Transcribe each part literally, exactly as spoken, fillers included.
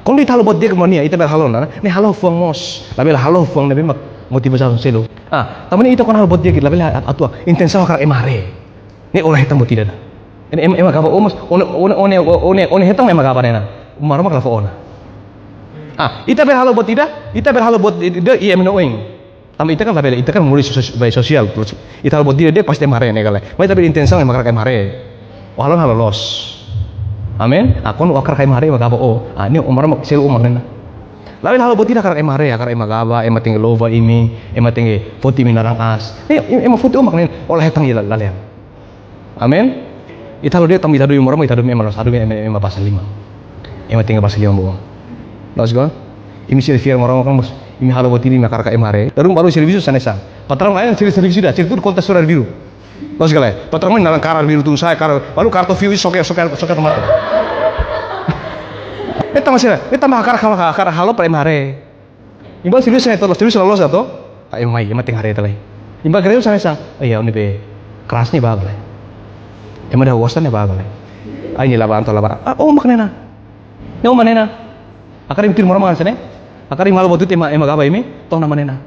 Kuandu ita halo buat di'ak ba nia, ita bele halo ona, ne'e halo fuan mós, labele halo fuan ne'ebé mak motivasaun seluk. Ah, tanba ne'e ita kuandu halo buat di'ak, labele atu intensaun hakarak ema haree. Ne'e olah hetan buat ida. Ne'e ema, ema gaba o mós, o ne'e, o ne'e, o ne'e, o ne'e, o ne'e hetan ema gaba ne'e ona. Maromak la fó ona. Ah, ita bele halo buat ida, ita bele halo buat ida, iha ema nia oin. Tanba ita kan labele, ita kan moris sos-, ba sosiál, terus ita halo buat di'ak pasti ema haree ne'e ka lae. Maibé ita bele intensaun ema hakarak ema haree. O halo halo loos. Amen. Ah, kuandu o hakarak ema haree ema gaba o. Ah, ne'e o Maromak selu o mak ne'e ona. Labele halo buat ida hakarak ema haree, hakarak ema gaba, ema tenke louva imi, ema tenke foti imi naran aas. Ne'e, ema foti o mak ne'e ona, olah hetan iha lalehan. Amen. Ita halo di'ak tanba ita hadomi Maromak, ita hadomi ema, hadomi ema, ema basa liman. Ema tenke basa liman ba o. Loos ka lae? Imi sira fiar Maromak kan mós, imi halo buat ida imi hakarak ema haree. Dala ruma balu servisu hanesan. Patraun ain sira servisu ida, sira tuur konta surat arbiru. Loos ka lae? Patraun naran karar arbiru tun sai karar, balu kartu fiu soke, soke, soke tomate. Ne'e tanba sira, ne'e tanba hakarak, hakarak, hakarak halo para ema haree. Imi bá servisu ne'e to'o, servisu la loos to'o. Ah, ema mai, ema tenke haree tiha lai. Imi bá gereja hanesan, ah, iha, o ne'ebé keras ne'e bá ka lae. Ema ida gosta ne'e bá ka lae. Ai, ne'e la bá, entaun la bá. Ah, o mak ne'e ona. Ne'e o mak ne'e ona. Hakarak imi tuir Maromak hanesan ne'e. Hakarak imi halo buat ida ema, ema gaba imi, to'o ona mak ne'e ona.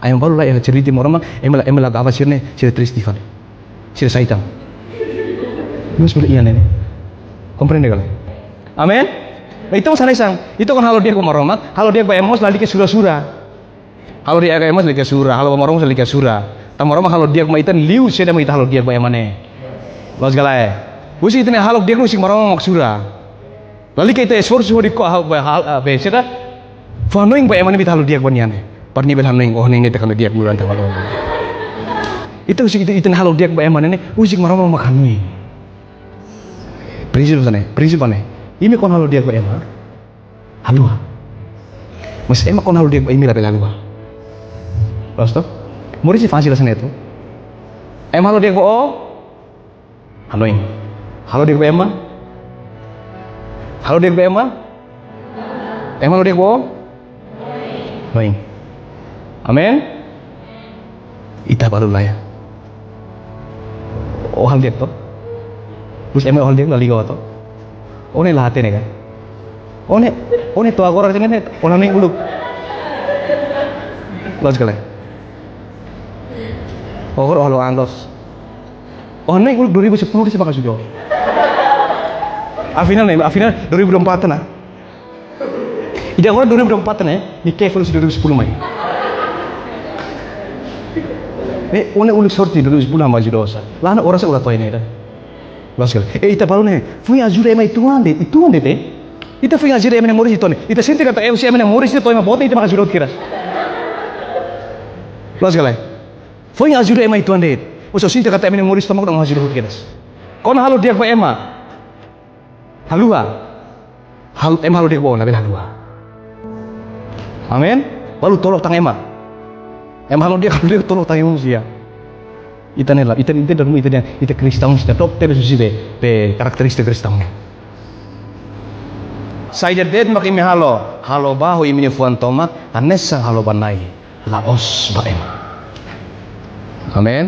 Ai, ema balu la iha cerita Maromak, ema la, ema la gaba sira ne'e, sira triste fali. Sira sai tan. Mas bele iha ne'e. Komprende ka lae? Amen? Nah, ita mós hanesan, ita kuandu halo di'ak ba Maromak, halo di'ak ba ema mós lalika sura-sura. Halo di'ak ba ema mós lalika sura, halo ba Maromak lalika sura. Tanba Maromak halo di'ak ba ita liu saida mak ita halo di'ak ba ema ne'e. Loos ka lae? Husi ita-nia halo di'ak husik Maromak mak sura. Lalika ita esforsu hodi ko hal, hal, ah, be, saida? Fó hanoin ba ema ne'ebé ita halo di'ak ba nia ne'e. Para nia bele hanoin, oh, ne'e ita halo di'ak durante malu. Ita husik ita, ita halo di'ak ba ema ne'e, husik Maromak mak hanoin. Prinsípiu hanesan ne'e, prinsípiu ne'e. Imi kuandu halo di'ak ba ema, haluha. Mas ema kuandu halo di'ak ba imi labele haluha. Loos to'o? Moris ne'e fásil hanesan ne'e to'o. Ema halo di'ak ba o, hanoin. Halo di'ak ba ema. Halo di'ak ba ema. Ema halo di'ak ba o, hanoin. Amen. Ita balu la iha. O halo di'ak to'o. Terus ema o halo di'ak la liga to'o. O ne'e la hatene ka. O ne'e, o ne'e to'o agora hanesan ne'e, o la hanoin uluk. Loos ka lae? O agora o halo an loos. O hanoin uluk dua ribu sepuluh de'it mak ajuda. Afinál ne'e, afinál dua ribu dua puluh empat ona. Ida agora dua ribu dua puluh empat ne'e, nia ke fali husi dua ribu sepuluh mai. Ne'e, o ne'e uluk sorte dua ribu sepuluh mak ajuda o sá. Lae, agora sá o la to'o iha ne'e ida. Loos ka lae? Eh, ita balu ne'e, foin ajuda ema uitoan de'it, uitoan de'it, eh. Ita foin ajuda ema nia moris uitoan. Ita sente katak, eh, husi ema nia moris ne'e to'o ema boot ne'e ita mak ajuda hotu kedas. Loos ka lae? Foin ajuda ema uitoan de'it. Husi sente katak ema nia moris tomak ita mak ajuda hotu kedas. Kuandu halo di'ak ba ema, haluha. Hal, ema halo di'ak ba o, labele haluha. Amen. Balu tolok tan ema. Ema halo di'ak, halo di'ak tolok tan ema sira. Ita ne'e la, ita, ita dala ruma ita dehan, ita kristaun, ita dokter husi be, be karakterístika kristaun. Saida de'it mak imi halo, halo ba ho imi-nia fuan tomak, hanesan halo ba Na'i, la'ós ba ema. Amen.